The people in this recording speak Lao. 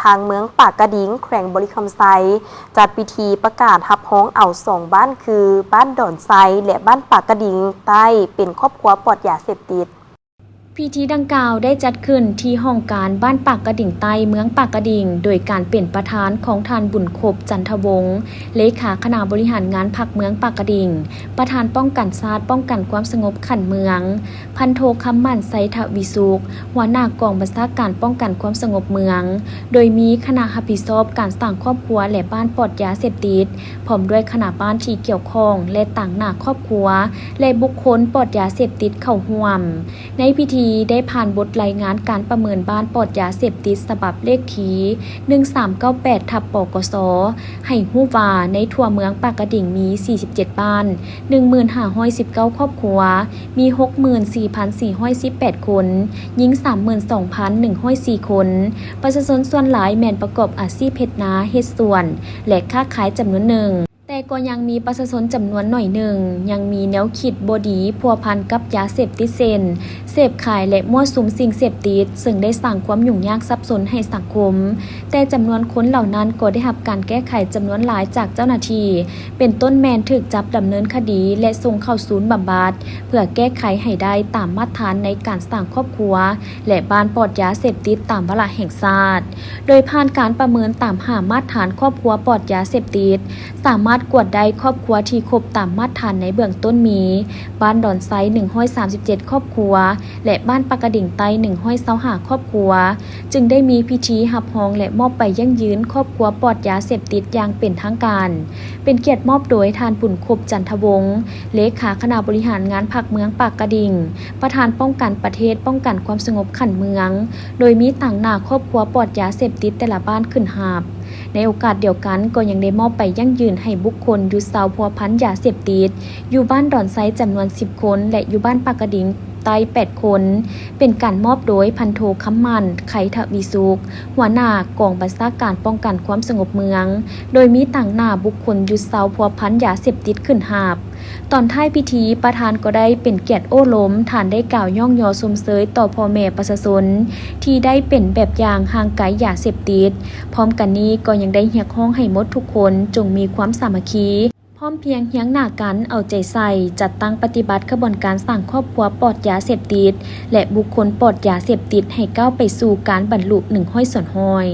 ທາງເມືອງປາກກະດິງ ແຂວງບໍລິຄຳໄຊ ຈັດພິທີປະກາດຮັບຮອງເອົາສອງບ້ານ ຄື ບ້ານດອນໄຊ ແລະ ບ້ານປາກກະດິງໃຕ້ ເປັນຄອບຄົວປອດຢາເສບຕິດ. ພິທີດັ່ງກ່າວໄດ້ຈັດຂຶ້ນທີ່ຫ້ອງການບ້ານປາກກະດິງໃຕ້ ເມືອງປາກກະດິງ ໂດຍການເປັນປະທານຂອງທ່ານ ບຸນຄົບ ຈັນທະວົງ ເລຂາຄະນະບໍລິຫານງານພັກເມືອງປາກກະດິງ, ປະທານປ້ອງກັນຊາດ ປ້ອງກັນຄວາມສະຫງົບຂັ້ນເມືອງ, ພັນໂທ ຄຳໝັ້ນ ໄຊທະວິສຸກ ຫົວໜ້າກອງບັນຊາການປ້ອງກັນຄວາມສະຫງົບເມືອງ, ໂດຍມີຄະນະຮັບຜິດຊອບການສ້າງຄອບຄົວ ແລະ ບ້ານປອດຢາເສບຕິດ, ພ້ອມດ້ວຍຄະນະບ້ານທີ່ກ່ຽວຂ້ອງ ແລະ ຕາງໜ້າຄອບຄົວ ແລະ ບຸກຄົນປອດຢາເສບຕິດເຂົ້າຮ່ວມ. ໃນພິທີໄດ້ຜ່ານບົດລາຍງານການປະເມີນບ້ານປອດຢາເສບຕິດ ສະບັບເລກທີ ໜຶ່ງສາມເກົ້າແປດ ທັບ ປກສ ໃຫ້ຮູ້ວ່າໃນທົ່ວເມືອງປາກກະດິງມີ ສີ່ສິບເຈັດ ບ້ານ, ໜຶ່ງໝື່ນຫ້າຮ້ອຍສິບເກົ້າ ຄອບຄົວ, ມີ ຫົກໝື່ນສີ່ພັນສີ່ຮ້ອຍສິບແປດ ຄົນ, ຍິງ ສາມໝື່ນສອງພັນໜຶ່ງຮ້ອຍສີ່ ຄົນ, ປະຊາຊົນສ່ວນຫຼາຍແມ່ນປະກອບອາຊີບເຮັດນາ, ເຮັດສວນ ແລະ ຄ້າຂາຍຈຳນວນໜຶ່ງ. ແຕ່ກໍຍັງມີປະຊາຊົນຈຳນວນໜ້ອຍໜຶ່ງ ຍັງມີແນວຄິດບໍ່ດີພົວພັນກັບຢາເສບຕິດ ເຊັ່ນ ເສບຂາຍ ແລະ ມົ້ວສຸມສິ່ງເສບຕິດ, ເຊິ່ງໄດ້ສ້າງຄວາມຫຍຸ້ງຍາກສັບສົນໃຫ້ສັງຄົມ. ແຕ່ຈຳນວນຄົນເຫຼົ່ານັ້ນກໍໄດ້ຮັບການແກ້ໄຂຈຳນວນຫຼາຍຈາກເຈົ້າໜ້າທີ່, ເປັນຕົ້ນແມ່ນຖືກຈັບດຳເນີນຄະດີ ແລະ ສົ່ງເຂົ້າສູນບຳບັດ ເພື່ອແກ້ໄຂໃຫ້ໄດ້ຕາມມາດຖານໃນການສ້າງຄອບຄົວ ແລະ ບ້ານປອດຢາເສບຕິດຕາມວາລະແຫ່ງຊາດ. ໂດຍຜ່ານການປະເມີນຕາມຫ້າມາດຖານຄອບຄົວປອດຢາເສບຕິດ, ສາມາດກວດໄດ້ຄອບຄົວທີ່ຄົບຕາມມາດຖານໃນເບື້ອງຕົ້ນມີ ບ້ານດອນໄຊ ໜຶ່ງຮ້ອຍສາມສິບເຈັດ ຄອບຄົວ ແລະ ບ້ານປາກກະດິງໃຕ້ ໜຶ່ງຮ້ອຍຊາວຫ້າ ຄອບຄົວ, ຈຶ່ງໄດ້ມີພິທີຮັບຮອງ ແລະ ມອບໃບຢັ້ງຢືນຄອບຄົວປອດຢາເສບຕິດຢ່າງເປັນທາງການ. ເປັນກຽດມອບໂດຍທ່ານ ບຸນຄົບ ຈັນທະວົງ ເລຂາຄະນະບໍລິຫານງານພັກເມືອງປາກກະດິງ, ປະທານປ້ອງກັນປະເທດ ປ້ອງກັນຄວາມສະຫງົບຂັ້ນເມືອງ, ໂດຍມີຕາງໜ້າຄອບຄົວປອດຢາເສບຕິດແຕ່ລະບ້ານຂຶ້ນຮັບ. ໃນໂອກາດດຽວກັນກໍຍັງໄດ້ມອບໃບຢັ້ງຢືນໃຫ້ບຸກຄົນຢຸດເຊົາພົວພັນຢາເສບຕິດ ຢູ່ບ້ານດອນໄຊຈຳນວນ ສິບ ຄົນ ແລະ ຢູ່ບ້ານປາກກະດິງໃຕ້ ແປດ ຄົນ, ເປັນການມອບໂດຍພັນໂທ ຄຳໝັ້ນ ໄຄທະວິສຸກ ຫົວໜ້າກອງບັນຊາການປ້ອງກັນຄວາມສະຫງົບເມືອງ, ໂດຍມີຕາງໜ້າບຸກຄົນຢຸດເຊົາພົວພັນຢາເສບຕິດຂຶ້ນຮັບ. ຕອນທ້າຍພິທີ, ປະທານກໍໄດ້ເປັນກຽດໂອ້ລົມ, ທ່ານໄດ້ກ່າວຍ້ອງຍໍຊົມເຊີຍຕໍ່ພໍ່ແມ່ປະຊາຊົນ ທີ່ໄດ້ເປັນແບບຢ່າງຫ່າງໄກຢາເສບຕິດ. ພ້ອມກັນນີ້ກໍຍັງໄດ້ຮຽກຮ້ອງໃຫ້ໝົດທຸກຄົນຈົ່ງມີຄວາມສາມັກຄີ, ພ້ອມພຽງຮຽງໜ້າກັນເອົາໃຈໃສ່, ຈັດຕັ້ງປະຕິບັດຂະບວນການສ້າງຄອບຄົວປອດຢາເສບຕິດ ແລະ ບຸກຄົນປອດຢາເສບຕິດໃຫ້ກ້າວໄປສູ່ການບັນລຸ ໜຶ່ງຮ້ອຍສ່ວນຮ້ອຍ.